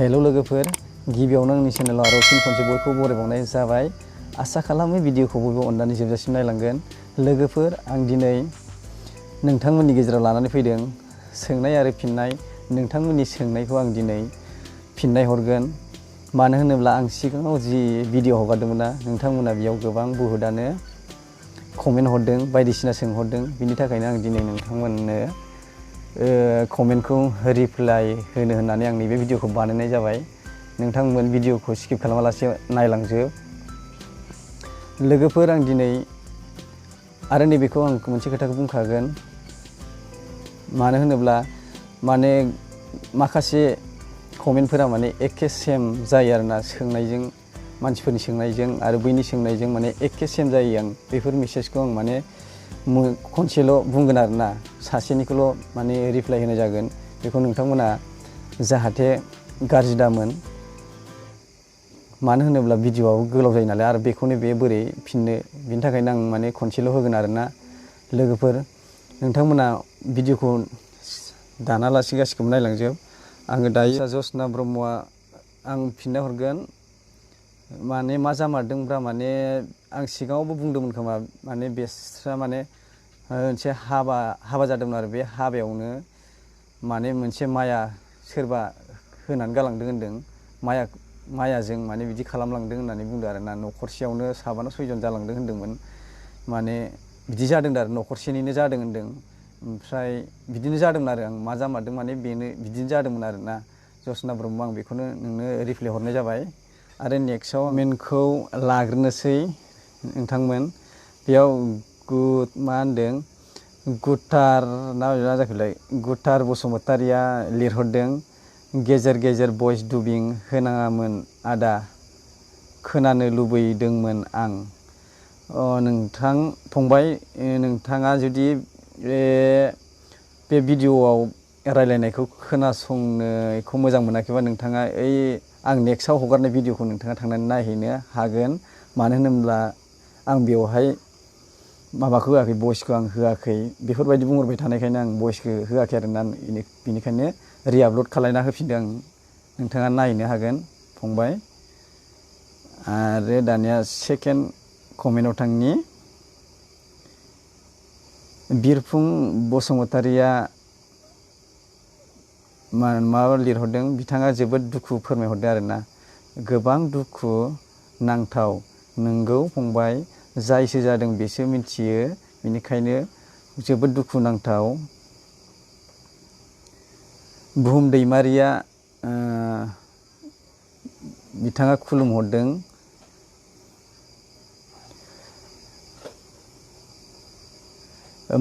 हेल' लोगोफोर, गिबियावनो आंनि चेनेलाव आरो फिन खनसे बयखौबो बरायबावनाय जाबाय। आसा खालामो भिडिअखौ बयबो अननानै जोबजासिम नायलांगोन। लोगोफोर, आं दिनै नोंथांमोननि गेजेराव लानानै फैदों सोंनाय आरो फिननाय। नोंथांमोननि सोंनायखौ आं दिनै फिननाय हरगोन। मानो होनोब्ला आं सिगाङाव जि भिडिअ हगारदोंमोन ना, नोंथांमोना बेयाव गोबां बुहुदानो कमेन्ट हरदों, बायदिसिना सोंहरदों। बिनि थाखायनो आं दिनै नोंथांमोननो कमेन्टखौ रिप्लाइ होनो होननानै आं नैबे भिडिअखौ बानायनाय जाबाय। नोंथांमोन भिडिअखौ स्किप खालामालासे नायलांजोब। लोगोफोर, आं दिनै आरो नैबेखौ आं मोनसे खोथाखौ बुंखागोन। मानो होनोब्ला माखासे कमेन्टफोरा एखे सेम जायो आरोना, सोंनायजों मानसिफोरनि सोंनायजों आरो बैनि सोंनायजों एखे सेम जायो। आं बेफोर मेसेजखौ आं खनसेल' बुंगोन आरोना, सासेनिखौल' रिप्लाइ होनाय जागोन। बेखौ नोंथांमोना जाहाथे गाज्रि दामोन। मानो होनोब्ला भिडिअआबो गोलाव जायो नालाय, आरो बेखौनो बे बोरै फिननो, बिनि थाखायनो आं खनसेल' होगोन आरोना। लोगोफोर, नोंथांमोना भिडिअखौ दानालासे गासिखौबो नायलांजोब। आङो दायो जसना ब्रह्मआ आं फिननाय हरगोन। मा जामारदोंब्रा, आं सिगाङावबो बुंदोंमोन खोमा, बेस्रा मोनसे हाबा जादोंमोन आरो बे हाबायावनो मोनसे माया सोरबा होनानै गालांदों होनदों। मायाजों बिदि खालामलांदों होननानै बुंदों आरोना। न'खरसेयावनो 7 ना 6 जन जालांदों होनदोंमोन। बिदि जादों आरो न'खरसेनिनो जादों होनदों। ओमफ्राय बिदिनो जादोंमोन आरो आं मा जामारदों बेनो बिदिनो जादोंमोन आरोना। जसना ब्रह्म, आं बेखौनो नोंनो रिप्लाइ हरनाय जाबाय। आरो नेक्स्टआव कमेन्टखौ लाग्रोनोसै नोंथांमोन। बेयाव गुटार ना मा जाखोलाय, गुटार बसुमतारिया लिरहरदों, गेजेर गेजेर भइस दुबिं होनाङामोन आदा, खोनानो लुबैदोंमोन आं। नोंथां फंबाय, नोंथाङा जुदि बे भिडिअआव रायलायनायखौ खोनासंनायखौ मोजां मोनाखैबा, नोंथाङा आं नेक्स्टआव हगारनाय भिडिअखौ नोंथाङा थांनानै नायहैनो हागोन। मानो होनोब्ला आं बेवहाय माबाखौ होआखै, भइसखौ आं होआखै। बेफोरबायदि बुंहरबाय थानायखायनो आं भइसखौ होआखै आरोना। बेनिखायनो रिआपलड खालायना होफिनदों आं। नोंथाङा नायनो हागोन फंबाय। आरो दानिया सेकेन्ड कमेन्टआव थांनि। बिरफुं बसुमतारिया माबा लिरहरदों, बिथाङा जोबोद दुखु फोरमायहरदों आरोना। गोबां दुखु नांथाव। नंगौ फंबाय, जायसो जादों बेसो मिथियो, बेनिखायनो जोबोद दुखु नांथाव। बुहुम दैमारिया बिथाङा खुलुमहरदों।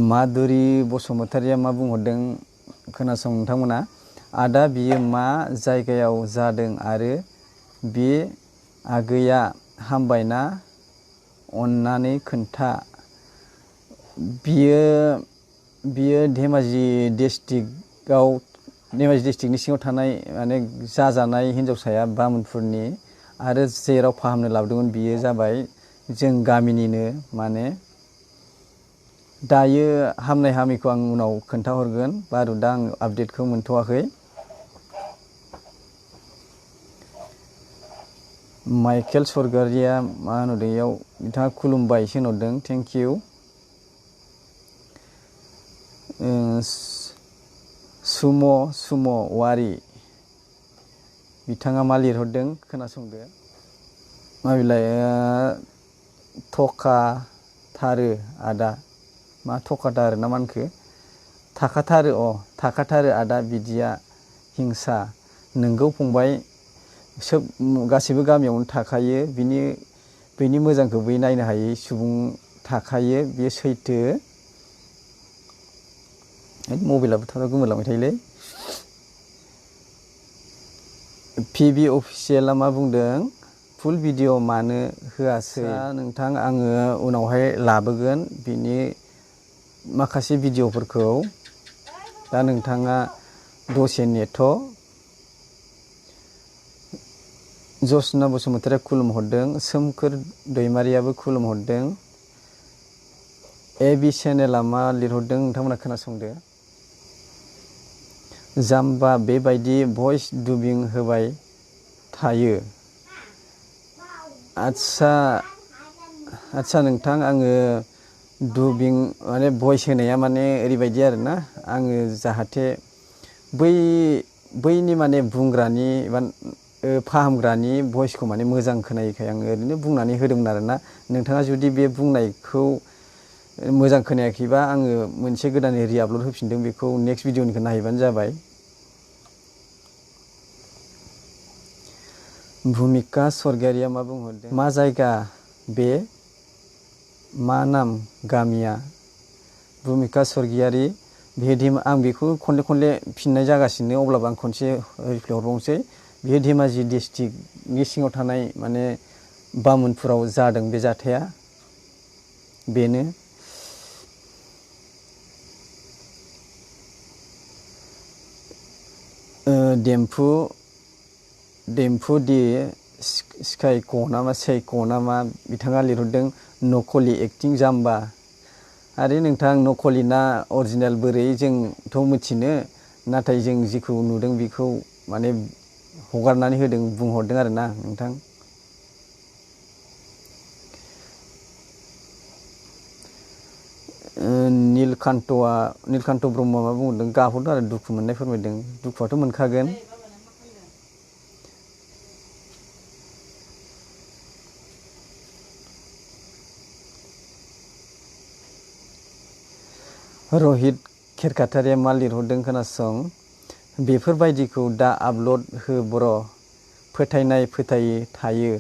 माधुरि बसुमतारिया मा बुंहरदों खोनासं नोंथांमोना। आदा, बियो मा जायगायाव जादों आरो बे आगैया हामबायना? अन्नानै खोन्था। बियो धेमाजि डिस्ट्रिक्टनि सिङाव थानाय जाजानाय हिन्जावसाया बामुनफुरनि, आरो जेराव फाहामनो लाबोदोंमोन बियो जाबाय जों गामिनिनो। दायो हामनाय हामिखौ आं उनाव खोन्थाहरगोन, बारु दा आं आपडेटखौ मोनथ'वाखै। माइकेल सरगारिया मा होनहरदों इयाव, बिथाङा खुलुमबायसो होनहरदों, थेंक इउ। सुम' वारि, बिथाङा मा लिरहरदों खोनासंदो। माबिलाय, थखाथारो आदा, मा थखाथारो ना मा होनखो, थाखाथारो आदा बिदिया हिंसा। नोंगौ फंबाय, गासिबो गामियावनो थाखायो, बेनि मोजांखौ बै नायनो हायै सुबुं थाखायो, बेयो सैथो। मबाइलाबो थाब गोमोरलांबाय थायोलै। पिबि अफिसियेला मा बुंदों, फुल भिडिअ मानो होआसै? नोंथां, आङो उनावहाय लाबोगोन बिनि माखासे भिडिअफोरखौ। दा नोंथाङा दसे नेथ'। जसना बसुमतारिया खुलुमहरदों। सोमखोर दैमारियाबो खुलुमहरदों। एबि चेनेला मा लिरहरदों नोंथांमोना खोनासंदो। जाम्बा बेबायदि भइस दुबिं होबाय थायो। आदसा नोंथां आङो दुबिं माने भइस होनाया माने ओरैबायदि आरोना आङो जाहाथे बैनि माने बुंग्रानि बा फाहामग्रानि भइसखौ माने मोजां खोनायैखाय आङो ओरैनो बुंनानै होदोंमोन आरोना। नोंथाङा जुदि बे बुंनायखौ मोजां खोनायाखैबा आङो मोनसे गोदानै रिआपलड होफिनदों, बेखौ नेक्स्ट भिडिअनिखौ नायहैबानो जाबाय। भुमिका स्वर्गियारिया मा बुंहरदों? मा जायगा बे? मा नाम गामिया? भुमिका स्वर्गियारि बियो आं बेखौ खनले फिननाय जागासिनो, अब्लाबो आं खनसे रिप्लाइ हरबावनोसै। बियो धेमाजि डिस्ट्रिक्टनि सिङाव थानाय माने बामुनफुराव जादों बे जाथाया, बेनो। देम्फु दि स्काइक नामा सैक नामा बिथाङा लिरहरदों नकलि एक्टिं जाम्बा। आरो नोंथां नकलि ना अरिजिनेल बोरै जोंथ' मिथिनो, नाथाय जों जिखौ नुदों बेखौ माने हगारनानै होदों, बुंहरदों आरोना नोंथां। नीलकान्त ब्रह्मआ मा बुंहरदों? गाबहरदों आरो दुखु मोननाय फोरमायदों। दुखुआथ' मोनखागोन। रहित खेरखातारिया मा लिरहरदों खोनासं। बेफोरबायदिखौ दा आपल'ड हो बर', फोथायनाय फोथायै थायो।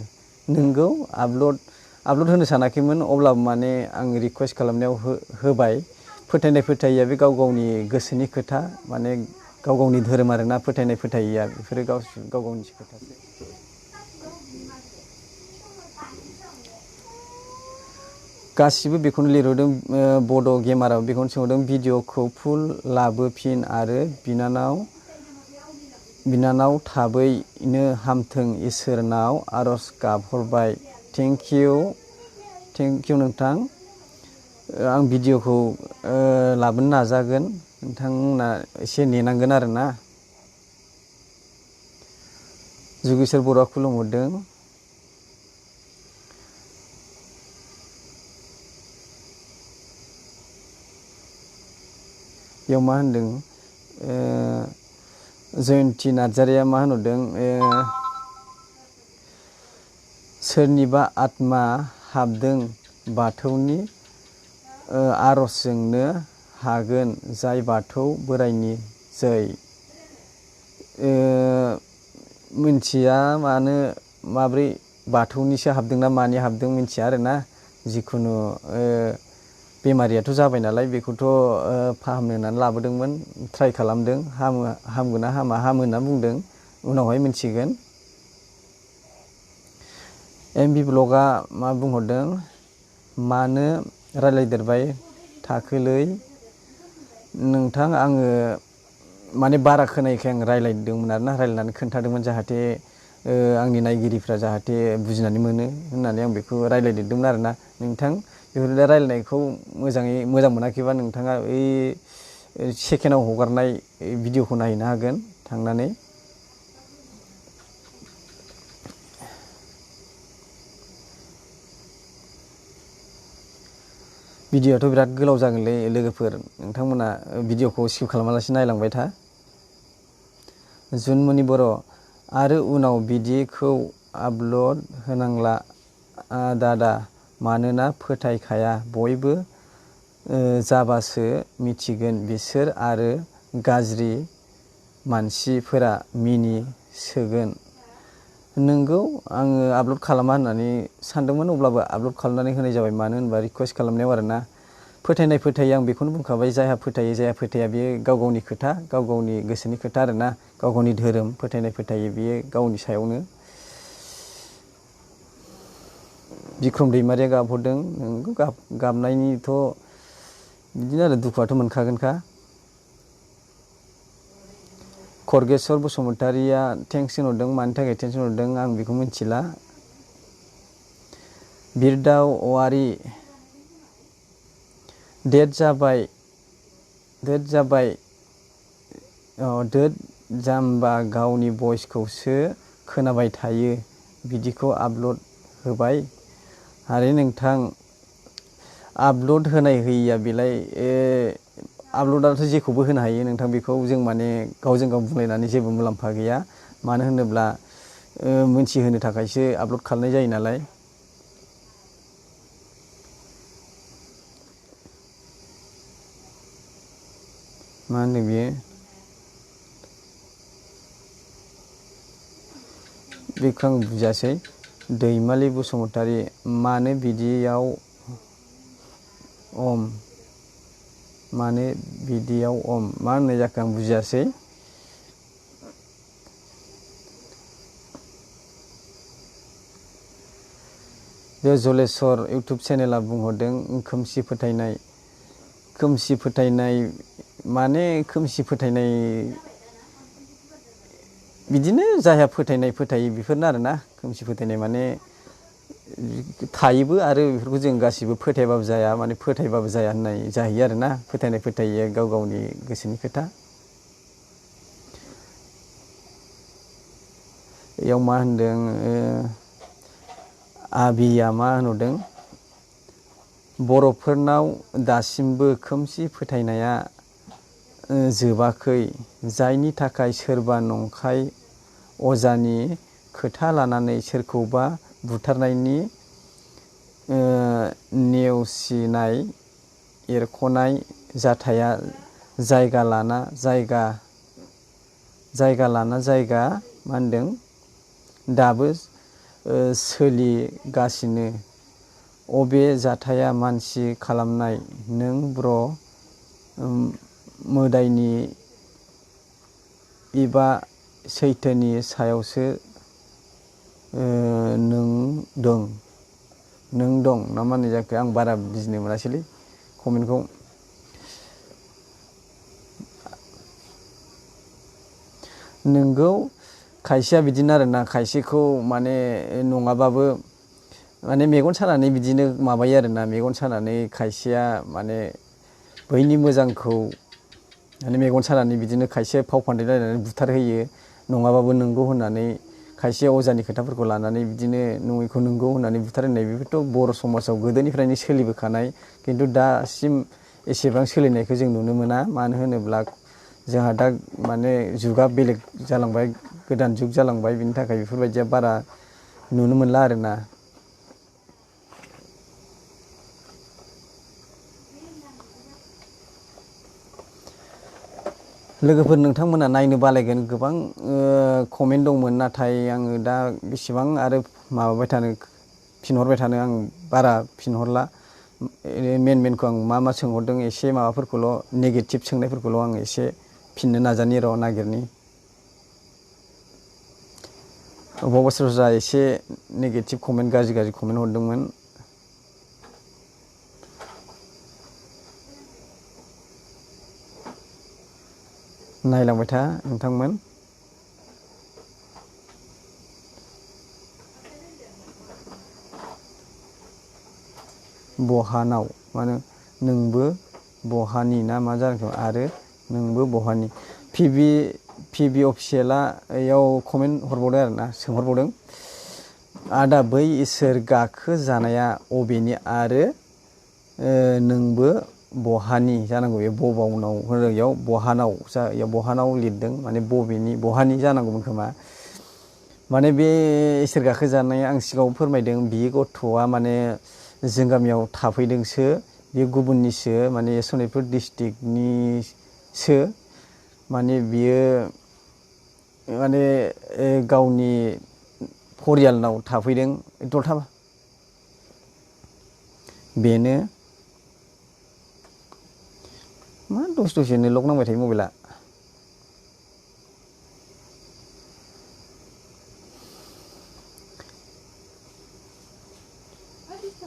नोंगौ आपल'ड होनो सानाखैमोन, अब्लाबो माने आं रिकुवेस्ट खालामनायाव होबाय। फोथायनाय फोथायैया बे गाव गावनि गोसोनि खोथा, माने गाव गावनि धोरोम आरोना। फोथायनाय फोथायैया बेफोरो गाव गावनिसो खोथासो। गासिबो बेखौनो लिरहरदों। बड' गेमाराव बेखौनो सोंहरदों भिडिअखौ फुल लाबोफिन आरो बिनानाव थाबैनो हामथों, इसोरनाव आरज गाबहरबाय। थेंक इउ नोंथां। आं भिडिअखौ लाबोनो नाजागोन, नोंथांमोना एसे नेनांगोन आरोना। जुगेश्वर बर'आ खुलुमहरदों। बेयाव मा होनदों? जयन्ति नार्जारिया मा होनहरदों? सोरनिबा आत्मा हाबदों बाथौनि आरजजोंनो हागोन, जाय बाथौ बोराइनि जै। मिन्थिया माब्रै बाथौनिसो हाबदों ना मानि हाबदों मिन्थिया आरोना। जिखुनु बेमारियाथ' जाबाय नालाय, बेखौथ' फाहामनो होननानै लाबोदोंमोन, ट्राइ खालामदों। हामगोन ना हामा, हामो होनना बुंदों, उनावहाय मिन्थिगोन। एमबि ब्लगआ मा बुंहरदों? मानो रायलायदेरबाय थाखोलै? नोंथां आङो माने बारा खोनायैखाय आं रायलायदोंमोन आरोना, रायलायनानै खोन्थादोंमोन, जाहाथे आंनि नायगिरिफ्रा जाहाथे बुजिनानै मोनो होननानै आं बेखौ रायलायदेरदोंमोन आरोना। नोंथां बेफोर रायलायनायखौ मोजां मोनाखैबा नोंथाङा ओइ सेकेन्डआव हगारनाय भिडिअखौ नायहैनो हागोन थांनानै। भिडिअआथ' बिराद गोलाव जागोनलै लोगोफोर, नोंथांमोना भिडिअखौ स्किप खालामालासे नायलांबाय था। जुनमनि बर', आरो उनाव बिदिखौ आपल'ड होनांला दादा, मानोना फोथायखाया। बयबो जाबासो मिथिगोन, बिसोर आरो गाज्रि मानसिफोरा मिनि सोगोन। नोंगौ आङो आपल'ड खालामा होननानै सानदोंमोन, अब्लाबो आपल'ड खालामनानै होनाय जाबाय। मानो होनबा रिकुवेस्ट खालामनायाव आरोना। फोथायनाय फोथायै आं बेखौनो बुंखाबाय, जायहा फोथायो जायहा फोथाया बेयो गाव गावनि खोथा, गाव गावनि गोसोनि खोथा आरोना, गाव गावनि धोरोम। फोथायनाय फोथायै बेयो गावनि सायावनो। बिक्रम दैमारिया गाबहरदों। नोंगौ गाबनायनिथ' बिदिनो आरो, दुखुआथ' मोनखागोनखा। खरगेस्वर बसुमतारिया थेंक्स होनहरदों। मानि थाखाय थेंक्स होनहरदों आं बेखौ मिथिला। बिरदाव औवारि, डेट जाम्बा गावनि भइसखौसो खोनाबाय थायो बिदिखौ आपल'ड होबाय। आरो नोंथां आपल'ड होनाय होयिया बेलाय आपल'डआथ' जेखौबो होनो हायो नोंथां, बेखौ जों माने गावजों गाव बुंलायनानै जेबो मुलाम्फा गैया। मानो होनोब्ला मोनथिहोनो थाखायसो आपल'ड खालामनाय जायो नालाय। मा होनो बियो, बेखौ आं बुजियासै। दैमालि बसुमतारी मानो बिदियाव मानो बिदियाव मा होननाय जाखो आं बुजियासै। बे जलेस्वर इउटुब चेनेला बुंहरदों खोमसि फोथायनाय। खोमसि फोथायनाय माने खोमसि फोथायनाय बिदिनो जायहा फोथायो बेफोरनो आरोना। खोमसि फोथायनाय माने थायोबो आरो बेफोरखौ जों गासिबो फोथायाबाबो जाया, माने फोथायबाबो जाया होननाय जाहैयो आरोना। फोथायिया गाव गावनि गोसोनि खोथा। बेयाव मा होनदों आबिया मा होनहरदों, बर'फोरनाव दासिमबो खोमसि फोथायनाया जोबाखै, जायनि थाखाय सोरबा नंखाय अजानि खोथा लानानै सोरखौबा बुथारनायनि नेवसिनाय एरखनाय जाथाया जायगा लाना जायगा मा होनदों दाबो सोलिगासिनो। अबे जाथाया मानसि खालामनाय, नों मोदायनि एबा सैथोनि सायावसो नों दं ना मा होननाय जाखो, आं बारा बुजिनो मोनासैलै कमेन्टखौ। नोंगौ खायसेया बिदिनो आरोना, खायसेखौ माने नङाबाबो माने मेगन सानानै बिदिनो माबायो आरोना। मेगन सानानै खायसेया माने बैनि मोजांखौ माने मेगन सानानै बिदिनो खायसे फाव फान्दायलायनानै बुथारहोयो। नङाबाबो नंगौ होननानै खायसे अजानि खोथाफोरखौ लानानै बिदिनो नङैखौ नंगौ होननानै बुथारहोनाय, बेफोरथ' बर' समाजाव गोदोनिफ्रायनो सोलिबोखानाय। खिन्थु दासिम एसेबां सोलिनायखौ जों नुनो मोना। मानो होनोब्ला जोंहा दा माने जुगा बेलेग जालांबाय, गोदान जुग जालांबाय, बिनि थाखाय बेफोरबायदिया बारा नुनो मोनला आरोना। लोगोफोर नोंथांमोना नायनो बालायगोन, गोबां कमेन्ट दंमोन, नाथाय आङो दा बेसेबां आरो माबाबाय थानो फिनहरबाय थानो, आं बारा फिनहरला। मेनखौ आं मा सोंहरदों एसे माबाफोरखौल' नेगेटिभ सोंनायफोरखौल' आं एसे फिननो नाजानि नागिरनि। अबेबा सोरबा एसे नेगेटिभ कमेन्ट, गाज्रि कमेन्ट हरदोंमोन। नायलांबाय था नोंथांमोन। बहानाव माने नोंबो बहानि ना मा जाखो, आरो नोंबो बहानि। पिबि अफिसियेला याव कमेन्ट हरबावदों आरोना, सोंहरबावदों, आदा बै इसोर गाखो जानाया अबेनि आरो नोंबो बहानि जानांगौ। बे बबावनाव होनोयाव बहानाव लिरदों, माने बबेनि बहानि जानांगौमोन खोमा। माने बे इसोर गाखो जानाया आं सिगाङाव फोरमायदों, बि गथ'आ माने जों गामियाव थाफैदोंसो, बे गुबुननिसो, माने सनितपुर डिस्ट्रिक्टनिसो। माने बियो माने गावनि फरियालनाव थाफैदों। बेनो मा दसेनो लक नांबाय थायो मबाइला।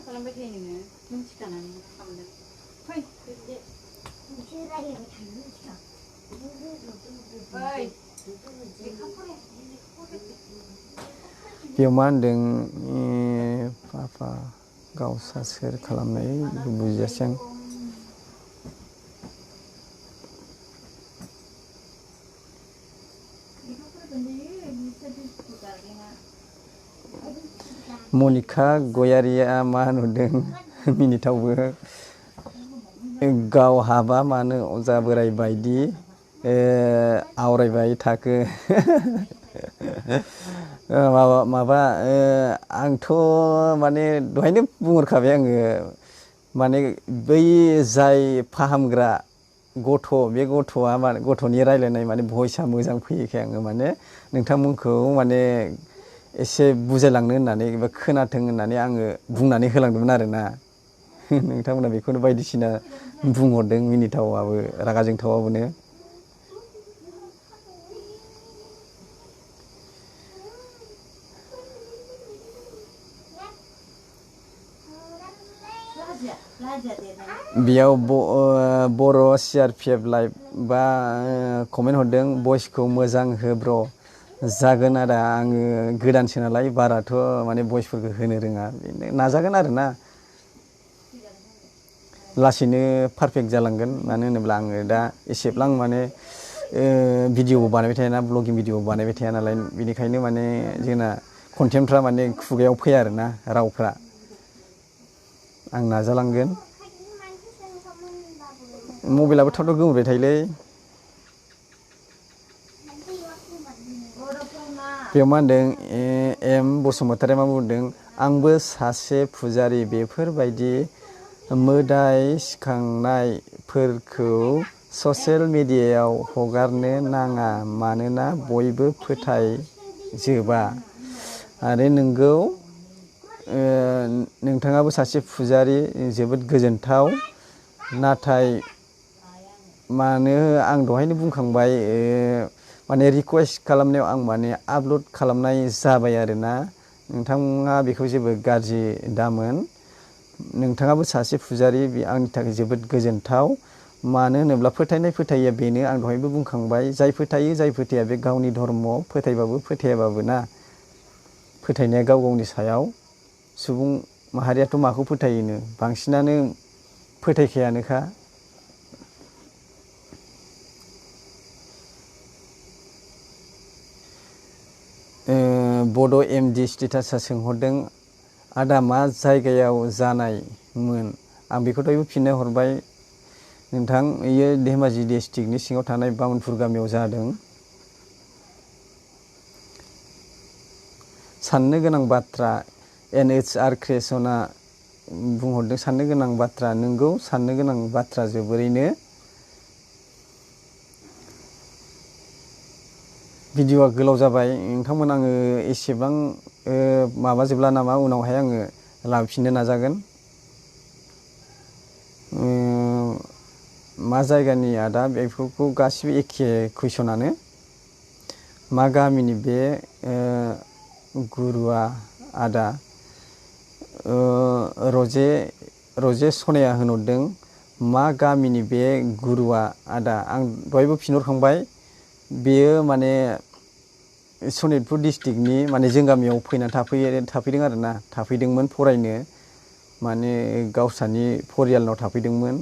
खालामबाय थायो नोङो मिथिखानानै खालामदों। फै बेयाव मा होनदों पापा गावसा सोर खालामनाय बुजियासै आं। मनिका गयारिया मा नुदों मिनिथावबो गाव हाबा मानो अजा बोराय बायदि आवरायबाय थाखो माबा आंथ' माने दहायनो बुंहरखाबाय आङो माने बै जाय फाहामग्रा गथ' बे गथ'आ माने गथ'नि रायलायनाय माने भइसआ मोजां फैयैखाय आङो माने नोंथांमोनखौ माने एसे बुजायलांनो होननानै एबा खोनाथों होननानै आङो बुंनानै होलांदोंमोन आरोना नोंथांमोना बेखौनो बायदिसिना बुंहरदों मिनिथावाबो रागा जोंथावाबोनो बेयाव बर' CRPF लाइभ बा कमेन्ट हरदों भइसखौ मोजां हो ब्र जागोन आदा आङो गोदानसो नालाय बाराथ' माने भइसफोरखौ होनो रोङा नाजागोन आरोना लासैनो पारफेक्ट जालांगोन मानो होनोब्ला आङो दा एसेबां माने भिडिअ बानायबाय थायाना ब्लगिं भिडिअ बानायबाय थाया नालाय बेनिखायनो माने जोंना कन्टेन्टफ्रा माने खुगायाव फैया आरोना रावफ्रा आं नाजालांगोन मबाइलाबो थाब थाब गोमोरबाय थायोलै बेयाव मा होनदों एम बसुमतारी मा बुंदों आंबो सासे फुजारि बेफोरबायदि मोदाय सिखांनायफोरखौ ससियेल मिडियायाव हगारनो नाङा मानोना बयबो फोथायजोबा आरो नोंगौ नोंथाङाबो सासे फुजारि जोबोद गोजोनथाव नाथाय मानो आं दहायनो बुंखांबाय माने रिकुवेस्ट खालामनायाव आं माने आपल'ड खालामनाय जाबाय आरोना नोंथाङा बेखौ जेबो गाज्रि दामोन नोंथाङाबो सासे फुजारि बे आंनि थाखाय जोबोद गोजोनथाव मानो होनोब्ला फोथायैया बेनो आं दहायबो बुंखांबाय जाय फोथायो जाय फोथाया बे गावनि धर्म फोथायबाबो फोथायाबाबो ना फोथायनाया गाव गावनि सायाव सुबुं माहारियाथ' माखौ फोथायोनो बांसिनानो फोथायखायानोखा बड' MD स्टेटासआ सोंहरदों आदा मा जायगायाव जानायमोन आं बेखौ दहायबो फिननाय हरबाय नोंथां इयो धेमाजि डिस्ट्रिक्टनि सिङाव थानाय बामोनपुर गामियाव जादों साननो गोनां बाथ्रा NHR क्रिएसना बुंहरदों साननो गोनां बाथ्रा नोंगौ साननो गोनां बाथ्रा जोबोरैनो भिडिअआ गोलाव जाबाय नोंथांमोन आङो एसेबां माबाजोबला नामा उनावहाय आङो लाबोफिननो नाजागोन मा जायगानि आदा बेफोरखौ गासिबो एखे कुइसनानो मा गामिनि बे गुरुआ आदा रजे सनाया होनहरदों मा गामिनि बे गुरुआ आदा आं दहायबो फिनहरखांबाय बेयो माने सनितपुर डिस्ट्रिक्टनि माने जों गामियाव फैनानै थाफैदों आरोना थाफैदोंमोन फरायनो माने गावसानि फरियालनाव थाफैदोंमोन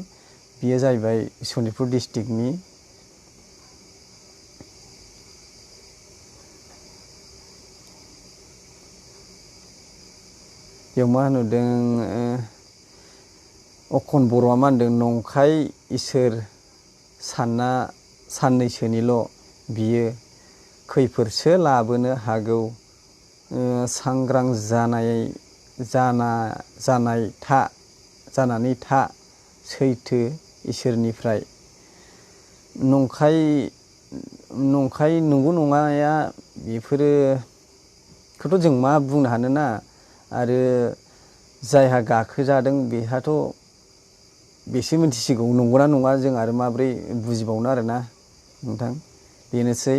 बियो जाहैबाय सनितपुर डिस्ट्रिक्टनि बेयाव मा होनदों अखन बर'आ मा होनदों नंखाय इसोर साननैसोनिल' बियो खैफोदसो लाबोनो हागौ सांग्रां जानानै था सैथो इसोरनिफ्राय नंखाय नंगौ नङाया बेफोरोखौथ' जों मा बुंनो हानोना आरो जायहा गाखोजादों बेहाथ' बेसो मिथिसिगौ नंगौना नङा जों आरो माब्रै बुजिबावनो आरोना नोंथां बेनोसै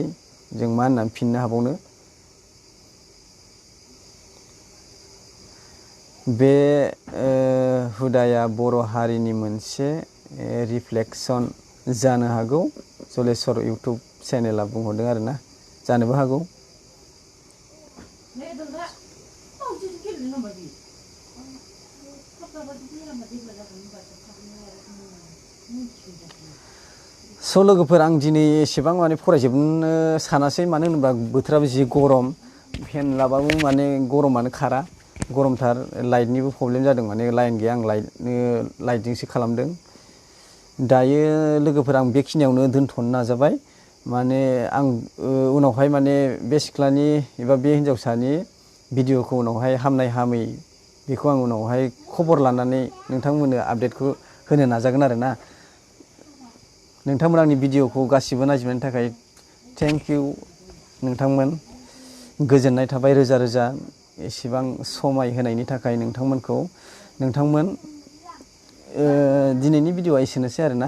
जों मा होननानै फिननो हाबावनो बे हुदाया बर' हारिनि मोनसे रिफ्लेक्सन जानो हागौ जलेस्वर इउटुब चेनेला बुंहरदों आरोना जानोबो हागौ स' लोगोफोर आं दिनै एसेबां माने फरायजोबनो सानासै मानो होनोबा बोथोराबो जि गरम फेन लाबाबो माने गरमानो खारा, गरमथार। लाइटनिबो प्रब्लेम जादों, माने लाइन गैया, आं लाइटजोंसो खालामदों। दायो लोगोफोर आं बेखिनियावनो दोनथ'नो नाजाबाय। माने आं उनावहाय माने बे सिख्लानि एबा बे हिन्जावसानि भिडिअ'खौ उनावहाय हामनाय हामै बेखौ आं उनावहाय खबर लानानै नोंथांमोननो आपडेटखौ होनो नाजागोन आरो ना। नोंथांमोन आंनि भिडिअ'खौ गासिबो नायजोबनायनि थाखाय थेंक इउ नोंथांमोन। गोजोननाय थाबाय रोजा रोजा एसेबां समाय होनायनि थाखाय नोंथांमोन। दिनैनि भिडिअ'आ एसेनोसै आरोना।